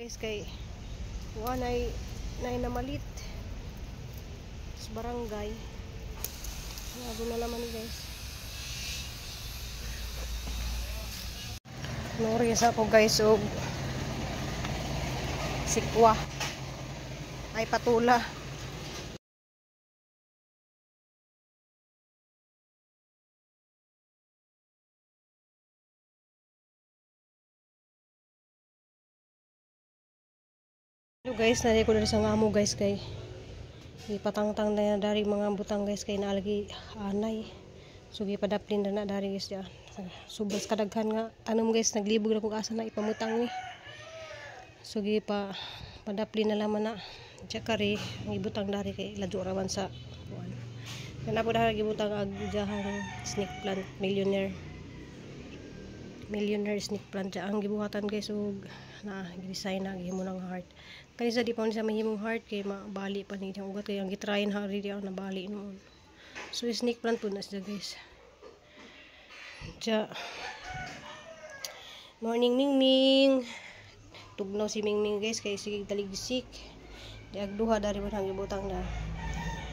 Guys, kay wa nay nay namalit sa barangay. Nago na naman ni guys. Nori sa ko guys og sikwa. Ay patula. Hello guys, nari ko diri sa amo guys kay ipatangtang na dari mga butang guys kay naalagi anay. So gipadaplin na dari guys ya. Subas kadaghan nga tanom guys, naglibog na kung asa na ipamutang ni. So gipa padaplin na laman na. Diya kari ang ibutang dari kay ladyo ra man sa kuan. Kana po dari gibutang ag jahang snake plant millionaire. Millionaire snake plant diya ang gibuhatan guys og na design na gihimo ng heart. Kaysa di pa man siya mahimong heart kay mabali pa ni diyang ugat kay ang gitryin hari diya nabali noon. So snake plant po na siya guys. Diya. Morning Mingming. Tugnaw si Mingming guys kay sige taligsik. Di agduha dari man ang gibutang na.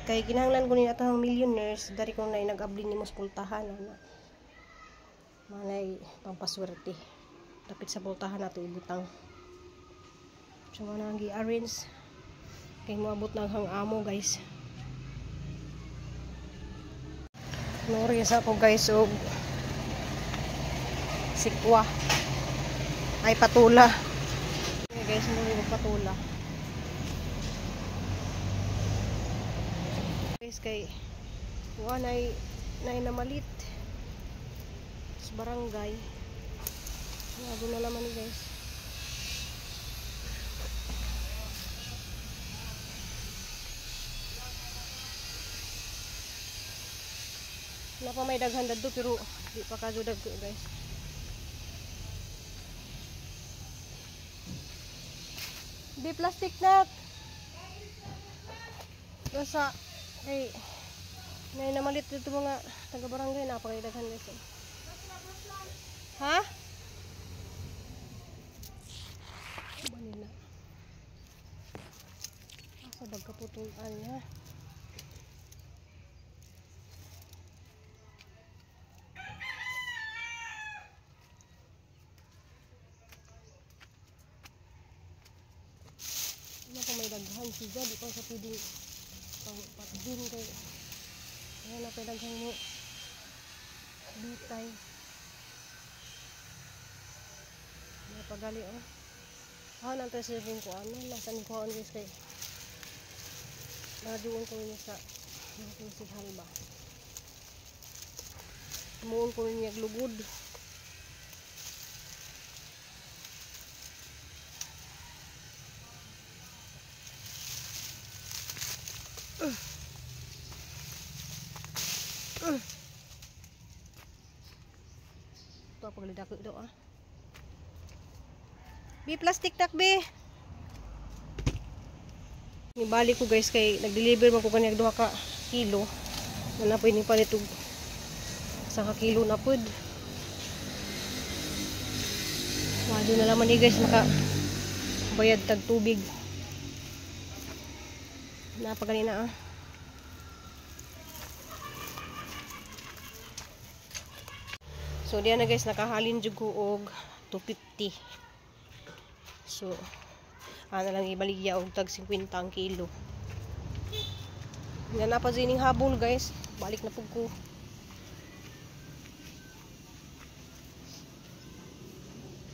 Kay kinahanglan ko ni atong millionaires dari kung nay nag-abli nimo sa pultahan ana. Manay pampaswerte. Dapit sa pultahan nato ibutang. So mga nang gi-arrange kay moabot na ang amo guys. Nori sa ko guys og sikwa. Ay patula. Okay guys, nori og patula. Guys kay wa nay nay namalit sa barangay. Nago na naman ni guys. Wala pa may daghan dadto pero di pa kadyo dagko guys. Di plastic nak. Basta kay nay namalit dito mga taga barangay na pa kay daghan guys. Ha? Banila. Asa bagkaputulan niya? Ano pa may daghan siya, di pa sa pwedeng pang patbin kay ayan na daghan mo bitay. Napagali oh. Ah, nantay sa yung kuan, nasa ni kuan guys kay naduon ko niya sa sihal ba. Muon ko niya lugod. Ito paglidako ito ah. Bi plastic tak bi. Nibalik ko guys kay nag-deliver man ko kaniya 2 ka kilo. Wala pa ini palit og 1 ka kilo na pud. Wala na laman ni guys maka bayad tag tubig. Napaganina ah. So diyan na guys nakahalin jud ko og 250. So ana lang ibaligya og tag 50 ang kilo. Nga na pa sining habol guys, balik na pud ko.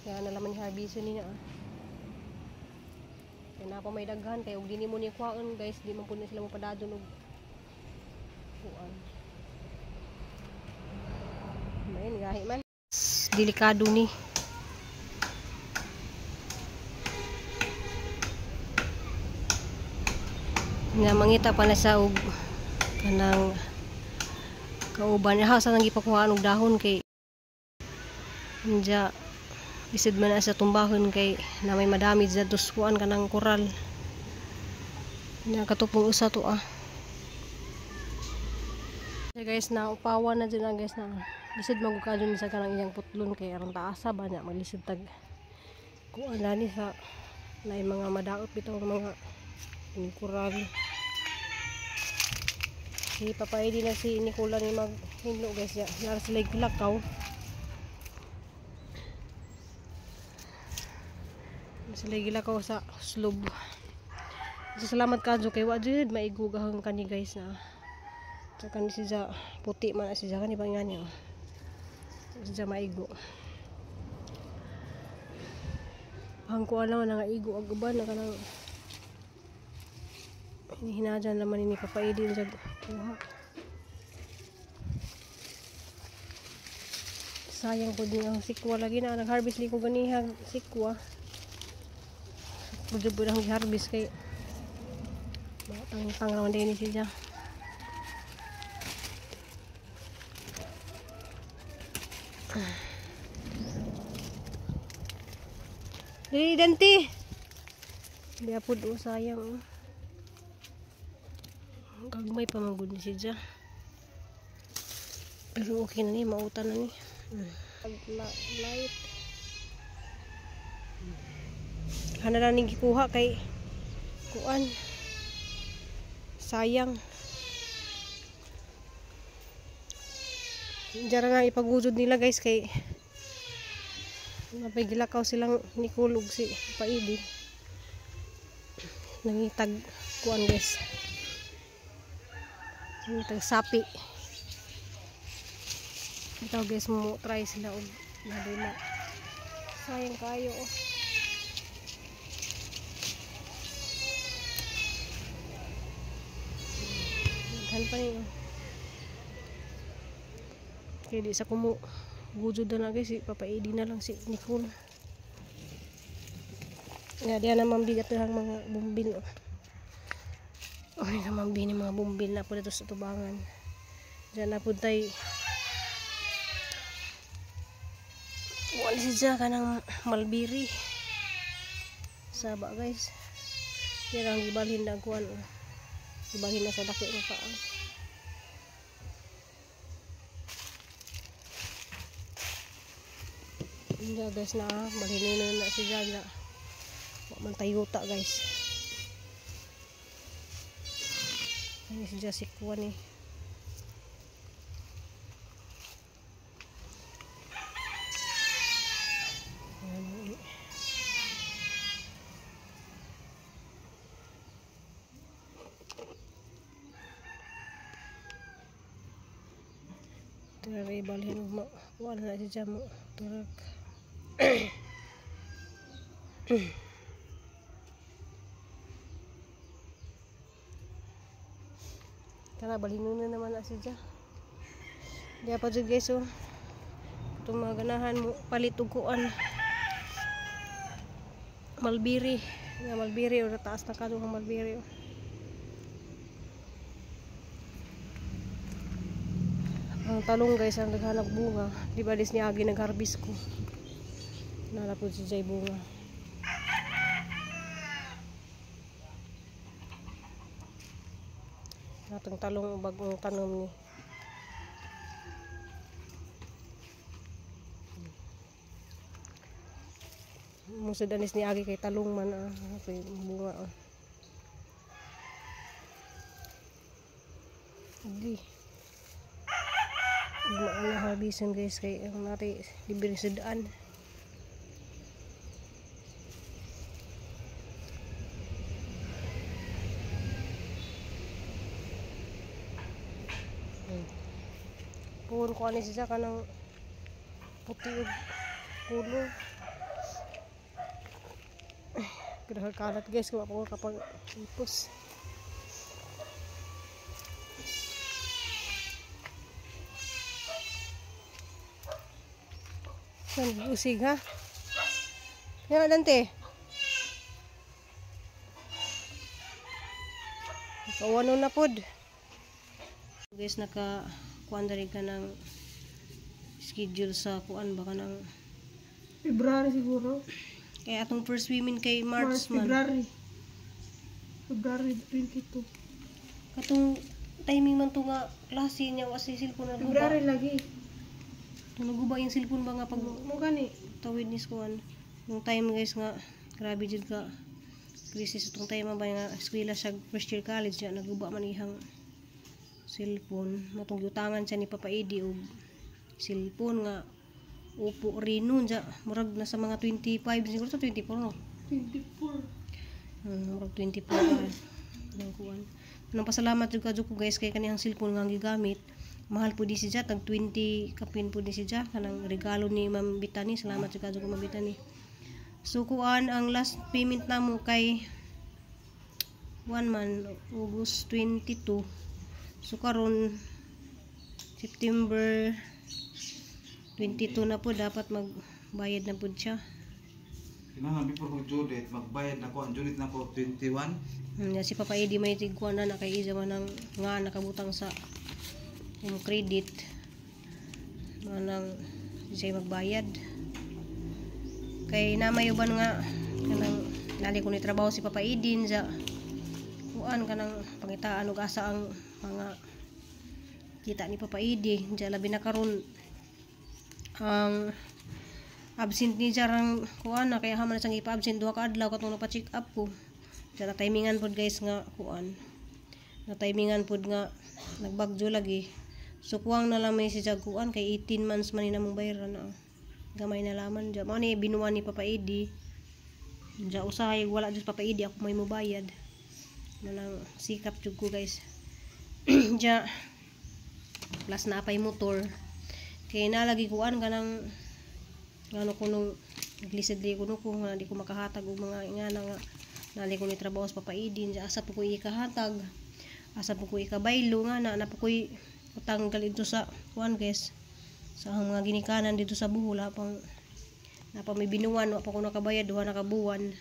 Kaya na laman ni harvest ni na. Kaya na pa may daghan kay og dinhi mo ni kuhaon guys, di man pud ni sila mo padadon og kuan. Main gahi man. Delikado ni. Nga mangita pa na sa og kanang kauban ha sa nang gipakuhaan og dahon kay anja isod man na sa tumbahon kay na may madamage sa tuskuan kanang koral. Nya katupong usa to ah. So guys, na upawan na dyan na guys na lisod magukadyon dyan sa kanang iyang putlon kay aron taasa ba niya maglisod tag kuan lani sa Na yung mga madaot bitaw ng mga kural. Si Papa Eddie na si Nicola ni maghinlo guys ya. Nara sila gilakaw. Sila gilakaw sa slob. So, salamat kadyo kay wa jud maigugahang kani guys na. Sa kani siya puti man siya kani ba nga niya. Siya maigo. Ang kuan lang nga igo ag uban na kanang hinadyan naman ni Papa Eddie sa kuha. Sayang po din ang sikwa lagi na nag-harvest li ko ganihag sikwa. Pwede po ang harvest kay tang-tang naman din siya. Dili Dante. Di apod o sayang. Gagmay pa man gud ni siya. Pero okay na ni, mautan na ni. Light. Hana na ning gikuha kay kuan. Sayang. Diyan na ipagujod nila guys kay mapigilakaw silang Nicole ug si Paidi. Nangitag kuan guys. Nangitag sapi. Ito guys mo try sila og nadula. Sayang kayo oh. Daghan pa ni. Kaya di sa kumu gujod na guys, si Papa Eddie na lang si Nicole. Nga diyan naman bigat ang mga bumbil. Ay naman bini mga bumbil na po dito sa tubangan. Diyan na po tayo. Wala siya kanang malbiri. Saba guys. Yan ang gibalhin na kuan. Gibalhin na sa dako ng paa. Hindi guys na balhin na na siya na. Wa man tayuta guys. Ano siya si kuan eh. Turay balhin mo wala na siya mo turak. Tara balhin na naman na siya. Diya pa jud guys oh. Itong mga ganahan mo palit og kuan. Malbiri. Nga malbiri o taas na kadto ang malbiri. Oh. Ang talong guys ang naghanap bunga. Di ba dis niya agi nag-harvest ko. Nala po si Jay bunga. Natong talong bagong tanom ni. Musod anis ni agi kay talong man ah, kay bunga ah. Agi. Maana harbisan guys kay ang nati libre sa daan. Puhon ko ani siya kanang puti ug kulo. Grabe kalat guys, kuha ko kapag ipos. San usig ha? Kaya Dante. Nakawano na pod. Guys, naka kuan diri ka ng schedule sa kuan baka ng February siguro. Kaya atong first women kay March, man. February. February 22. Katong timing man to nga klase niya wa si cellphone na guba. February lagi. Kung naguba yung cellphone ba nga pag Mo gani. tawid ni kuan. Yung time guys nga grabe jud ka. Crisis itong time ba nga eskwela siya first year college siya naguba man ihang cellphone. Matong giutangan siya ni Papa Eddie og cellphone nga Oppo Reno siya murag nasa mga 25 siguro to 24 no. 24. Murag 24 ka. Nang kuan. Nang pasalamat jud ka ko guys kay kaniyang cellphone nga gigamit. Mahal po di siya tag 20 kapin po di siya kanang regalo ni Ma'am Bitani. Salamat jud ka Ma'am Bitani. So kuan ang last payment namo kay 1 man August 22. So karon September 22 na po dapat magbayad na po siya. Kinahanglan before mag due date, magbayad na ko. Ang due date na ko 21. Si Papa Eddie may tigkuan na kay isa man ang nga nakabutang sa yung credit manang siya magbayad kay namay uban nga kanang nali ko ni trabaho si Papa Eddie sa kuan kanang pangitaan og asa ang mga kita ni Papa Eddie diya labi na karon ang absent ni jarang kuan na kaya haman siyang ipa-absent duha ka adlaw katong nagpa-check up ko. Diya na timingan pod guys nga kuan. Na timingan pod nga nagbagyo lagi. So kuwang na lang may si kuan kay 18 months man ni namong bayaran na. Gamay na laman diya. Mao ni binuan ni Papa Eddie. Diya usahay wala jud Papa Eddie ako may mobayad. Manang sikap jud ko guys. Diya plus na apay motor. Kay nalagi kuan kanang ngano ko nung naglisod di ko no ko nga di ko makahatag og mga ingana nga nali ko ni trabaho sa Papa Eddie diya asa po ko ikahatag, asa po ko ikabaylo nga na na po ko'y utang dito sa kuan guys sa ang mga ginikanan dito sa Bohol pang napa may binuan wa pa ko nakabayad duha na ka buwan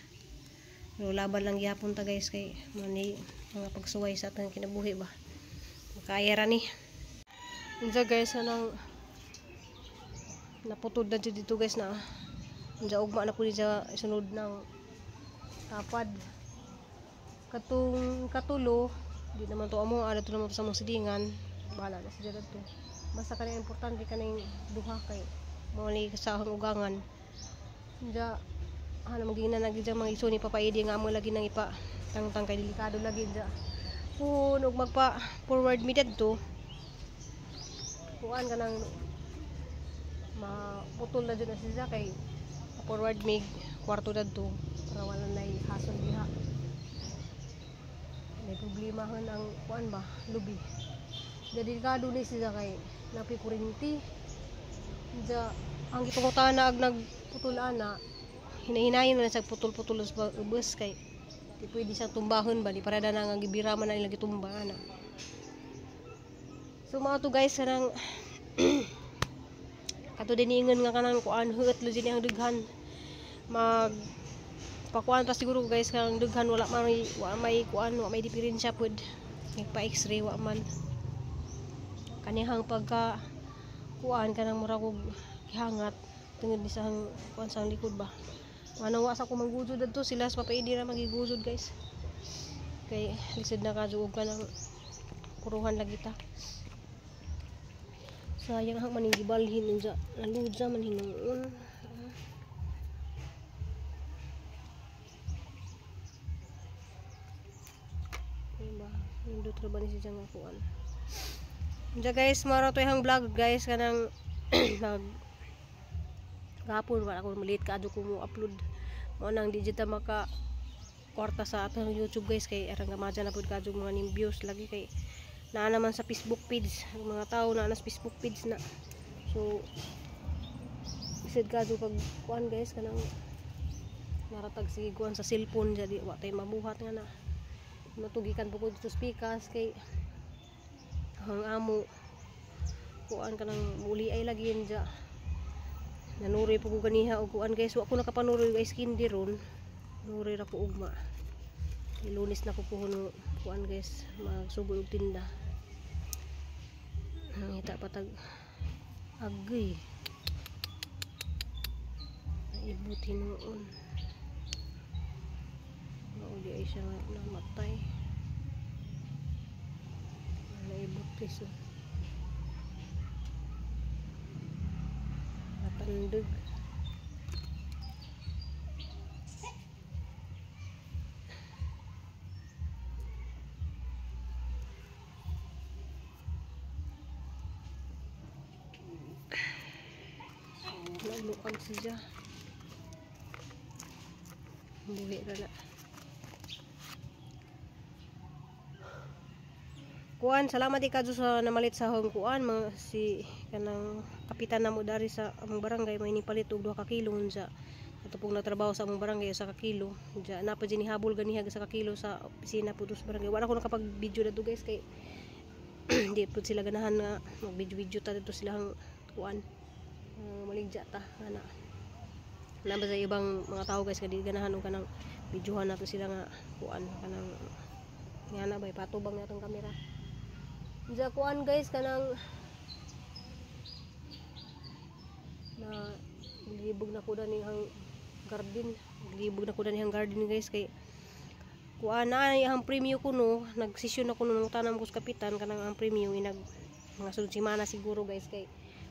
pero laban lang gihapon ta guys kay mani mga pagsuway sa atong kinabuhi ba makaya ra ni. Unsa guys anang naputod na dito guys na unsa ugma na pud sa sunod ng tapad katong katulo di naman to amo adto naman to sa mong silingan bahala na sila dadto basta kanang importante kaning duha kay mao ni sa akong ugangan unsa ano maging na nagid mga iso ni Papa Eddie nga amo lagi nang ipa tangtang kay delikado lagi unsa kun og magpa forward mi dadto kuan kanang maputol na jud na siya kay forward mig kwarto dadto para wala nay hason diha. May problema ang kuan ba lubi. Delikado ni siya kay napi kurinti. Diya ang gipangutana ag nagputol ana hinahinayon na sa putol-putol sa bus kay di pwede siyang tumbahon ba di para na nga gibira man na ilang gitumba ana. So mga to guys kanang kato diningon nga kanang kuan huot lo din ang dughan mag pakuan pa siguro guys kanang dughan wala man wa may kuan wa may diferensya pud nagpa x-ray wa man kanihang pagka kuan kanang murag og gihangat tungod ni sa kuan sa likod ba manang wa sa ko mangguzod adto sila sa Papa Eddie ra magiguzod guys kay lisod na kadyo og kanang kuruhan lagi ta. Sayang hang maning gibalhin unsa naludza man hinuon. Diba? Nindot ra ba ni siya nga kuan. Unsa guys, maro to ihang vlog guys kanang nag gapon wala ko malit kaadto ko mo upload. Mo nang di jud ta maka kwarta sa atong YouTube guys kay arang gamaja na pud kadto mga ning views lagi kay naa naman sa Facebook page ang mga tao naa na sa Facebook page na. So isad kadto pag kuan guys kanang naratag sige kuan sa cellphone jadi wa tay mabuhat nga na matugikan po ko dito sa pikas kay ang amo kuan kanang muli ay lagi yun dya. Nanuroy po ko ganiha og kuan guys wa ko nakapanuroy guys kindi ron nuroy ra ko ugma. Ilunis na ko puhon kuan guys magsugoy og tinda. Nangita patag agay naibot hinuon mauli ay siya nga namatay naibot guys oh. Natandog. Luag siya. Buhi ra na. Kuan, salamat di kadto sa namalit sa hong kuan mga si kanang kapitan namo dari sa among barangay may nipalit og 2 ka kilo unsa ato pong natrabaho sa among barangay usa ka kilo. Unsa napa jud ni habol ganiha sa ka kilo sa opisina pud sa barangay. Wala ko nakapag video dadto guys kay di pud sila ganahan nga mag video video ta dito silang kuan. Maligja ta ana. Na ba sa ibang mga tao guys kay di ganahan og kanang videohan nato sila nga kuan kanang nga na bay patubang natong kamera. Diya kuan guys kanang na libog na ko dani ang garden, libog na ko dani ang garden guys kay kuan na ay ang premyo ko no, nagsesyon ako no tanam ko sa kapitan kanang ang premyo inag mga sunod semana siguro guys kay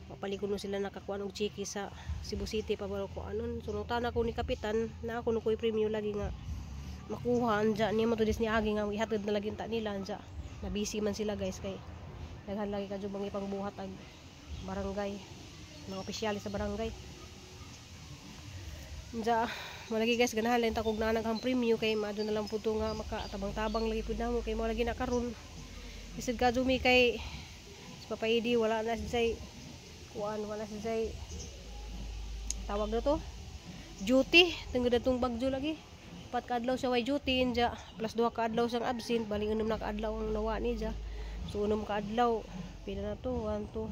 mapali ko no sila nakakuan og chiki sa Cebu City pa baro ko anon. So nangutana ko ni kapitan na ako no koy premyo lagi nga makuha anja niya mo to dis ni agi nga ihatod na lagi ta nila anja. Na busy man sila guys kay daghan lagi kadyo bang ipangbuhat ag barangay, mga opisyales sa barangay. Unsa malagi guys ganahan lang ta kog nanag ang premyo kay maadto na lang pud to nga makatabang-tabang lagi pud namo kay mao lagi na karon. Bisag kadyo mi kay si Papa Edi wala na siya kuan, wala siya tawag na to duty tungod atong bagyo lagi. Pat kaadlaw siya way duty inja plus 2 kaadlaw siyang absent bali unom na kaadlaw ang nawa ni ja. So unom kaadlaw pila na to 1 2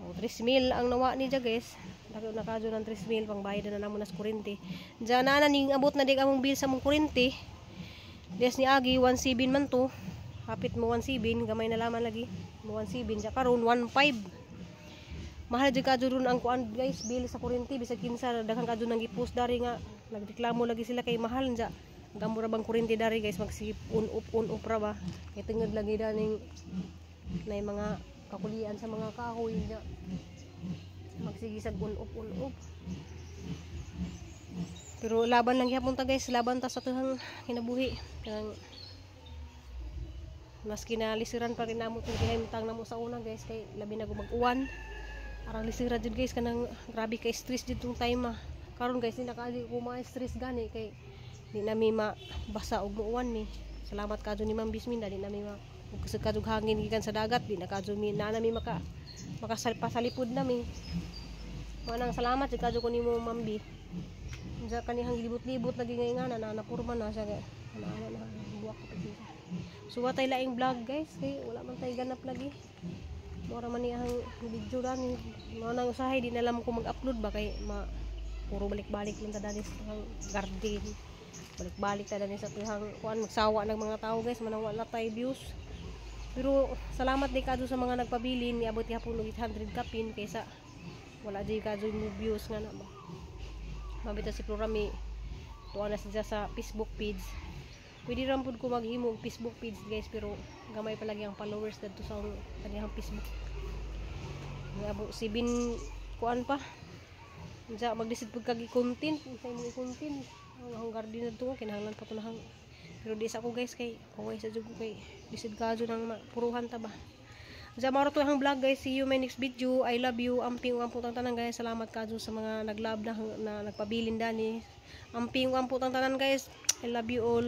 oh, 3,000 ang nawa ni ja guys. Dako na kadyo ng 3,000 pangbayad na namo nas kuryente. Diya na ning abot na dig among bill sa among kuryente. Des ni agi 1.7 man to. Hapit mo 1.7 gamay na laman lagi mo 1.7 ja karon 1.5. Mahal jud kadyo ron ang kuan guys bill sa kuryente bisag kinsa daghan kadyo nang gipost dari nga nagreklamo lagi sila kay mahal nja. Gamura bang kuryente dari guys magsige on off ra ba. Kay tungod lagi daning nay mga kakulian sa mga kahoy nja. Magsige sag on off on off. Pero laban lang gyapon ta guys, laban ta sa tuhang kinabuhi. Kanang maski na lisiran pa rin namo tong gihimtang namo sa una guys kay labi na gumag-uwan. Arang lisira jud guys kanang grabe kay stress jud tong time ah. Karon guys di na kaagi ko ma-stress gani kay di nami mabasa og muuwan mi. Salamat kadyo ni Ma'am Bismin di nami ma ug kusog kadyo hangin gikan sa dagat di na kadyo mi na nami maka makasalpasalipod nami. Mao nang salamat jud kadyo ko nimo Ma'am B. Unsa kanihang gilibot-libot lagi ngay nga na napurma na siya kay ana na buwak pa siya. So wa tay laing vlog guys kay wala man tay ganap lagi. Mora man niya ang video dani. Mao nang usahay di na lang ko mag-upload ba kay ma puro balik-balik lang ta dani sa tuhang garden. Balik-balik ta dani sa tuhang kuan magsawa ng mga tao guys manang wala tay views. Pero salamat di kadto sa mga nagpabilin niabot gihapon og 800 kapin kaysa wala jud kadto mo views nga na ba. Mabita si Flora mi tuwa na siya sa Facebook page. Pwede ra pud ko maghimo og Facebook page guys pero gamay pa lagi ang followers dadto sa kaniyang Facebook. Niabot 7 kuan pa. Unsa magdecide pud kag i-content, unsa imong i-content. Ang garden adto kinahanglan pa to nahang. Pero di sa ko guys kay kaway sa jud ko kay decide kadyo nang puruhan ta ba. Unsa mao ra to ang vlog guys. See you my next video. I love you. Amping ug amputang tanan guys. Salamat kadyo sa mga nag-love na nagpabilin dani. Amping ug amputang tanan guys. I love you all.